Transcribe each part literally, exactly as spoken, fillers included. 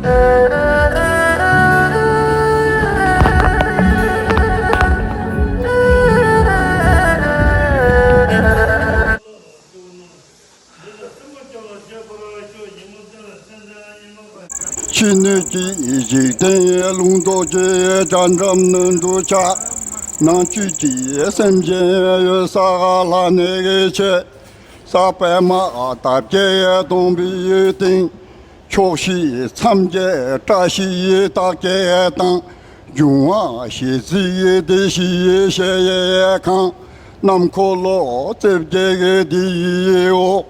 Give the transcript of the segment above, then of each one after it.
ཕྱི་སྣོད་ཀྱི་འཇིག་རྟེན་ལུང་རྟོགས་ཀྱི་རྒྱ་འགྲམ་ནི་འདུ་བྱ། ནང་བཅུད་ཀྱི་སེམས་ཅན་ཡོད་ས་ལ་གནས་ཆེ། ས་པད་མ་དར་བརྒྱད་སྟོང་པའི་སྟེང་། ཕྱོགས་བཞི་མཚམས་བརྒྱད་བཀྲ་ཤིས་རྟགས་བརྒྱད་དང་། འབྱུང་བ་བཞི་བརྩེགས་སྡེ་བཞིའི་གཞལ་ཡས་ཁང་། ནམ་འཁོར་ལོ་རྩིབས་བརྒྱད་དེའི་འོག།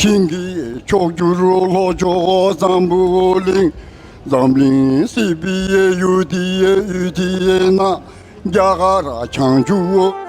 ཞིང་གི་མཆོག་གྱུར་ལྷོ་ཕྱོགས་འཛམ་བུ་གླིང་། འཛམ་གླིང་སྲིད་པའི་ཡུལ་དེའི་དབུས་དེ་ན། རྒྱ་གར་བྱང་ཆུབ།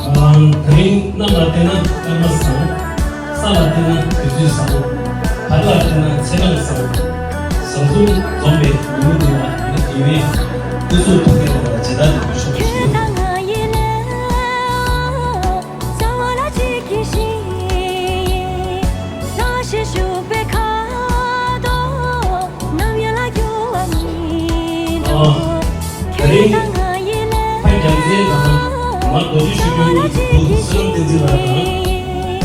ཨང་། ད་རིང་གནམ་ལ་བལྟས་ན་སྐར་མ་བཟང་། ས་ལ་བལྟས་ན་དུས་ཚོད་བཟང་། བར་ལ་བལྟས་ན་ཚེས་གྲངས་བཟང་། བཟང་གསུམ་འཛོམས་པའི་ཉིན་མོ་འདི་ལ་ང་དགེ་བའི་སྐུ་གཟུགས་ཐུགས་ཀའི་ནང་ལ་མཇལ་དར་འདི་འབུལ་ཆོག་པ་ཞུ། ཨ། ད་རིང་ཕ་རྒྱལ་མཚན་དང་མ་རྡོ་རྗེ་ཆོས་སྒྲོན་གཉིས་ཀྱི་བུ་བསོད་ནམས་བསྟན་འཛིན་ལགས་དང་།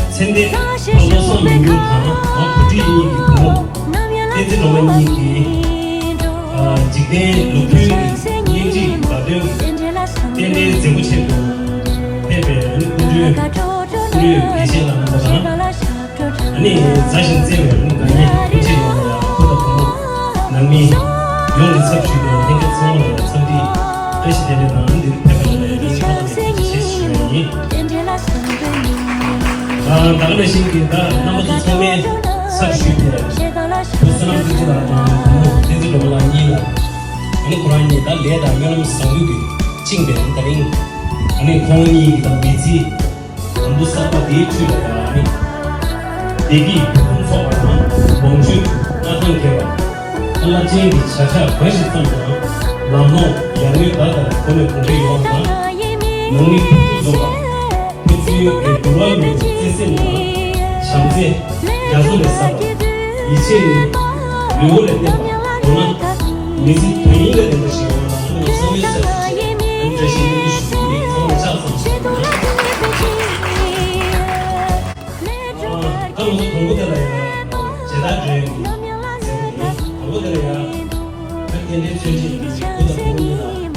མཚན་ལྡན་ཕ་བློ་བཟང་མིང་འགྱུར་དང་མ་བུ་ཁྲིད་གཉིས་ཀྱི་བུ་མོ་བསྟན་འཛིན་སྒྲོལ་མ་གཉིས་ཀྱིས། ཨ། འཇིག་རྟེན་ལུགས་མཐུན་གྱི་སྙིང་རྗེའི་བརྡ་དོན་རྟེན་འབྲེལ་མཛད་སྒོ་ཆེད་དུ་ཕེབས་པའི་ཨ་ནི་སྐུ་མགྲོན་སྐུ་མགྲོན་དགེ་བཤེས་ལགས་རྣམ་པ་དང་། ཨ་ནི་མཛའ་ཞིང་བརྩེ་བའི་ཨ་ནི་དགའ་ཉེ་སྤུན་མཆེད་ཡོངས་ལ་ཡང་བུ་དང་བུ་མོ་ནང་མི་ཡོངས་ཀྱི་ཚབ་ཞུས་ཏེ་ལྷན་རྒྱས་ཚང་མ་ལ་ཡང་འཚམས་འདྲི་བཀྲ་ཤིས་བདེ་ལེགས་དང་འདིར་ཕེབས་པ་ལ་ཡང་སྙིང་ཐག་པ་ནས་ཐུགས་རྗེ་ཆེ་ཞུ་ཡ་ཡིན། ཨ། ད་ག་ནང་བཞིན་གྱི་ད་རྣམ་པ་ཚོ་ཚང་མའི་ཚབ་ཞུས་ཏེ་བུ་བསོད་ནམས་བསྟན་འཛིན་ལགས་དང་བུ་མོ་བསྟན་འཛིན་སྒྲོལ་མ་ལགས་གཉིས་ལ་ཨ་ནི་ཁོ་རང་གཉིས་ད་ལས་དང་སྨོན་ལམ་བཟང་པོ་གིས་བཅིངས་པའི་ད་རིང་ཨ་ནི་ཁོང་གཉིས་ཀྱི་ད་མི་ཚེའི་འདམ་བུ་གསར་པ་འདིའི་ཁྲོད་ལ་ཡང་ནི། བདེ་སྐྱིད་ཕུན་སུམ་ཚོགས་པ་དང་ལོངས་སྤྱོད་མངའ་ཐང་རྒྱས་པ། རླབས་ཆེན་གྱི་བྱ་གཞག་གང་ཞིག་བརྩམས་ཀྱང་ལམ་ལྷོང་ཡར་ངོའི་ཟླ་ལྟར་གོང་ནས་གོང་འཕེལ་ཡོང་བ་དང་། ནང་མི་ཕུན་སུམ་ཚོགས་པ། ཕན་ཚུན་གྱི་འགྱུར་བ་མེད་པའི་བརྩེ་སེམས་དང་བྱམས་བརྩེ། རྒྱ་མཚོ་ལས་ཟབ་པ། ཡིད་ཆེས་ནི། མི་འོ་ལས་བརྟེན་པ། མདོར་ན། མི་ཚེ་དོན་སྙིང་ལ་ལྡན་པ་ཞིག་ཡོང་བ་ལ་ཨ་ནི་བསམ་ཡས་ས་ཞིག་བྱས་ཨ་ནི་བཀྲ་ཤིས་སྨོན་འདུན་ཞུ་རྒྱུ་ཡིན། ཚང་མ་ལ་ཕྱག་འཚལ་ཞུ་རྒྱུ་ཡིན། ཨ། ད་ང་ཚོ་དང་པོ་དེ་ལ་ཡང་མཇལ་དར་སྒྲོན་ཡོང་གི་ཟེར་གྱི་ཡིན། དང་པོ་དེ་ལ་ཡང་ད་རྟེན་འབྲེལ་མཚོན་བྱེད་ཀྱི་བུ་དང་བུ་མོ་གཉིས་ལ།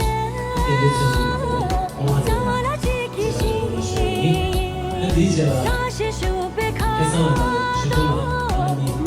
དེ་འདྲའི་ཚོད་ཀྱི་ཁོང་ཁོང་ཁ་ནས་ལ་དེ་ལ་ཡོད་པ་ཞིག་ཡིན། ཨ་དེའི་རྗེས་ལ་ཁ་སང་ལ་ཞུ་གཏུག་ལ་ཨ་ནི་ཞུ་གཏུག་ལ་ལོ་དུས།